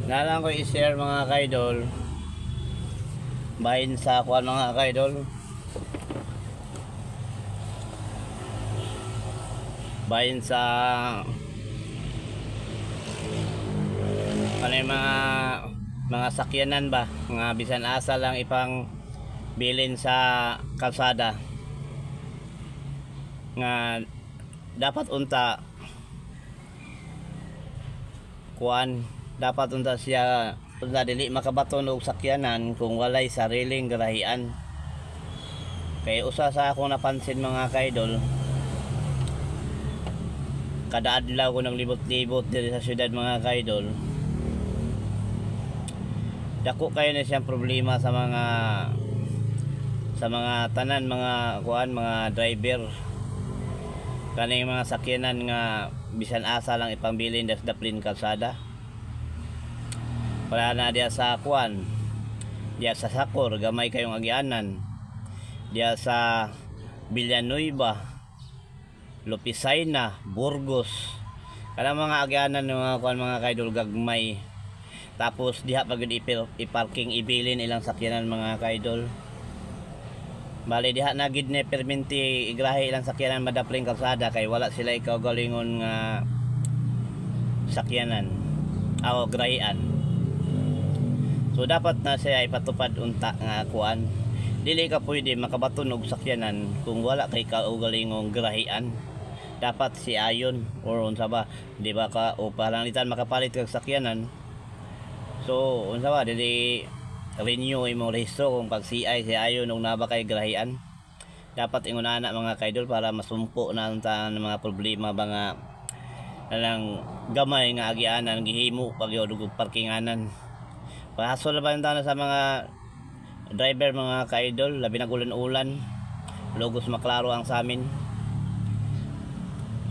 Naa lang ko i-share, mga kaidol. Bahin sa kuan, mga kaidol. Bahin sa ano yung mga sakyanan ba, mga bisan asa lang ipang bilin sa kalsada nga dapat unta kuan, dapat unta siya unta dili makabaton og sakyanan kung walay sariling garahian. Kay usa sa akong napansin, mga kaidol, kada adlaw ko naglibot-libot diri sa syudad, mga kaidol, dako kayo na siyang problema sa mga tanan, mga kuan, mga driver, kaning mga sakyanan nga bisan asa lang ipambilin das daplin kalsada. Wala na diya sa kuan, diya sa Sakor, gamay kayong agianan diya sa Villanueva, Lopisayna, Burgos, kanang mga agianan ng mga kuan, mga kaidol, gagmay. Tapos diha pag i-parking, ibilin ilang sakyanan, mga kaidol. Bali diha na gid ni perminti igrahe ilang sakyanan madapling kalsada kay wala sila ikaugalingon nga sakyanan o grahian. So dapat na siya ipatupad unta nga kuan. Dili ka pwede makabaton og sakyanan kung wala kay kaugalingong grahian. Dapat si ayon or unsa ba, di ba ka o palangitan makapalit kag sakyanan. So unsa ba, dili renew imong rehistro kung pag CI si ayon og naa ba kay grahian. Dapat ingon ana, mga kaidol, para masumpo na ang tanan ng mga problema ba nga nalang gamay nga agianan gihimo pag og parkinganan. Pahaso na ba yung tanan sa mga driver, mga kaidol, labi nag ulan-ulan, lugos maklaro ang samin.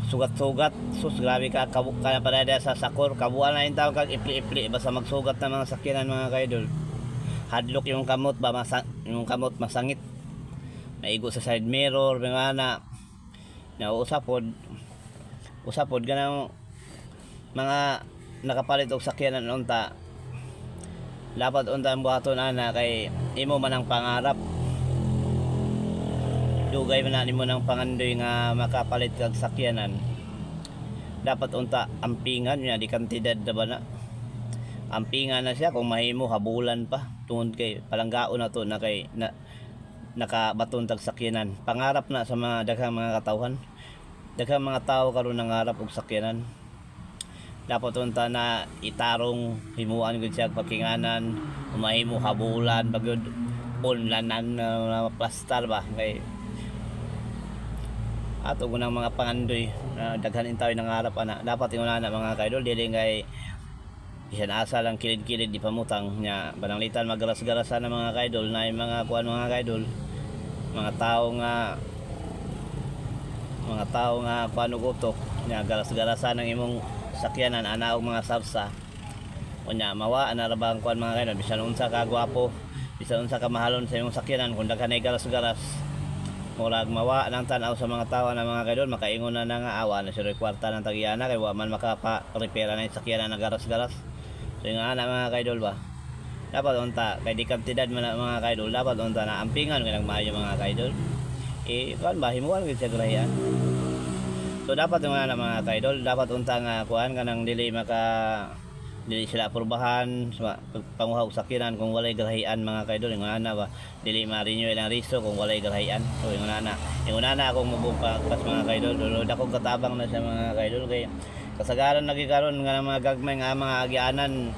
Sugat-sugat, sus, grabe ka, kaya pa sa Sakor, kabuan na yung tao kag ipli-ipli, basta magsugat na mga sakyanan, mga kaidol. Hadlok yung kamot ba, yung kamot masangit. Naigo sa side mirror, mga ana, nausapod, usapod, ganang mga nakapalit og sakyanan unta, dapat unta ang buhaton ana kay imo man ang pangarap, dugay man na nimo ng pangandoy nga makapalit kag sakyanan. Dapat unta ampingan niya, di kantidad na ba na ampingan na siya, kung mahimo habulan pa, tungod kay palanggaon na to na kay na nakabaton tag sakyanan. Pangarap na sa mga daghang mga katawhan, daghang mga tao karon nangarap og sakyanan. Dapat unta na itarong, himuan gud siya parkinganan, mahimo habulan pagud, unlanan na plastar ba, kay ato gunang mga pangandoy na daghan in tayo nangarap ana. Dapat ingon ana, mga kaidol, dili kay bisan asa lang kilid-kilid di pamutang nya, pananglitan magaras-garasan na, mga kaidol, na yung mga kuan, mga kaidol, mga tao nga kuan og utok nya, garas-garasan ang imong sakyanan ana og mga sarsa. Unya mawa ana ra ba ang kuan, mga kaidol? Bisan unsa ka gwapo, bisan unsa ka mahalon sa imong sakyanan, kung daghan ay garas-garas, murag mawa nang tan-aw sa mga tao na, mga kaidol. Makaingon na na nga awa na siya kwarta ng tagiyana kay wa man makapa-repair na yung sakyanan na garas-garas. So yung ana, mga kaidol ba, dapat unta kay di kantidad man na, mga kaidol, dapat unta na ampingan kay nagmaayo, mga kaidol, eh kuan ba, himuan gid siya grahian. So dapat yung ana, mga kaidol, dapat unta nga kuan, kanang dili sila aprubahan sa panguha og sakyanan kung walay grahian, mga kaidol. Yung ana ba, dili ma-renew ilang rehistro kung walay grahian. So yung ana akong mubong pas, mga kaidol. Dulo dako katabang na siya, mga kaidol, kay kasagaran lagi karon nga mga gagmay nga mga agianan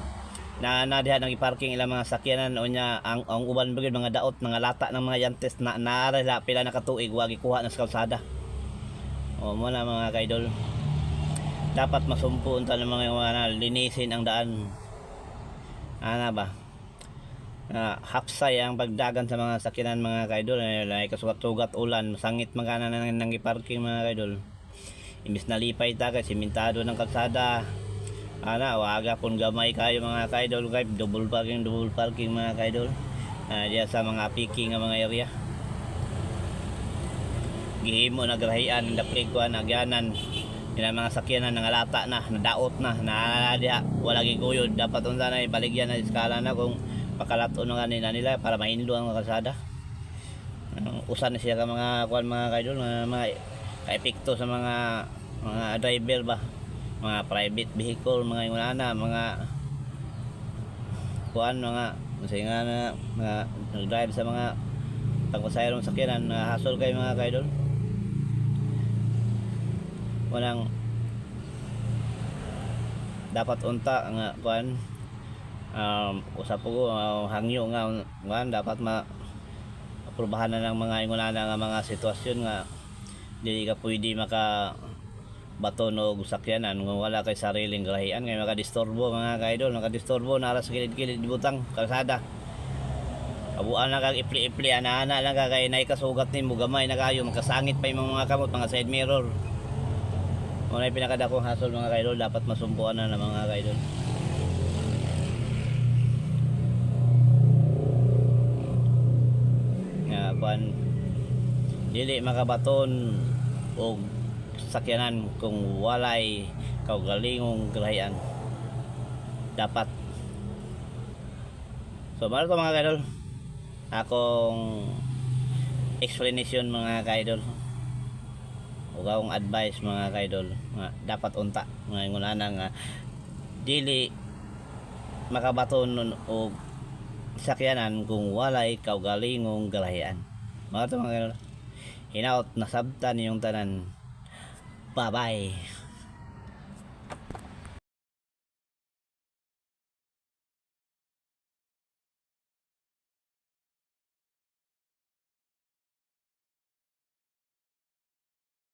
na na diha nang i-parking ilang mga sakyanan. Unya ang uban ba gyud mga daot, mga lata ng mga yantes na naara la pila na katuig wa gikuha na sa kalsada. O mo na, mga kaidol, dapat masumpo unta ng mga na linisin ang daan ana ba na hapsay ang pagdagan sa mga sakyanan, mga kaidol, ay kasugat-sugat, ulan, masangit man kana nang nang i-parking, mga kaidol. Imbis na lipay ta kay simentado ng kalsada ana, waga pun gamay kayo, mga kaidol, kay double parking, mga kaidol, diya sa mga picking nga mga area gihimo na grahian ang daplig kuan agyanan. Ila mga sakyanan nangalata na, nadaot na, na diha, wala giguyod. Dapat unsa na ibaligyan na iskala na kung pakalaton na kanina nila para mainlo ang kalsada. Usan na siya ka mga kuan, mga kaidol, mga kaepekto sa mga driver ba, mga private vehicle, mga ingunana, mga kuan, mga kasi nga na mga nag-drive sa mga pangpasayarong sakyanan na hasol kay mga kaidol. Walang dapat unta nga kuan, usap ko hangyo nga kuan, dapat ma aprubahan na ng mga ingunana nga mga sitwasyon nga dili ka pwede maka baton og sakyanan kung wala kay sariling garahian, kay makadisturbo, mga kaidol, makadisturbo na sa gilid-gilid butang kalsada. Kabuan na kag ipli-ipli, ana-ana lang ka kay nay kasugat nimo, gamay na kayo, makasangit pa imong mga kamot, mga side mirror. Mao na pinakadakong hasol, mga kaidol, dapat masumpuan na ng mga kaidol. Nga kuan, dili makabaton og sakyanan kung walay kaugalingong garahian. Dapat. So, mao to, mga kaidol. Akong explanation, mga kaidol. Ug akong advice, mga kaidol, nga dapat unta mga ingon nga dili makabaton nun og sakyanan kung walay kaugalingong garahian. Mao to, mga kaidol. Hinaot nasabtan niyong tanan. Bye-bye.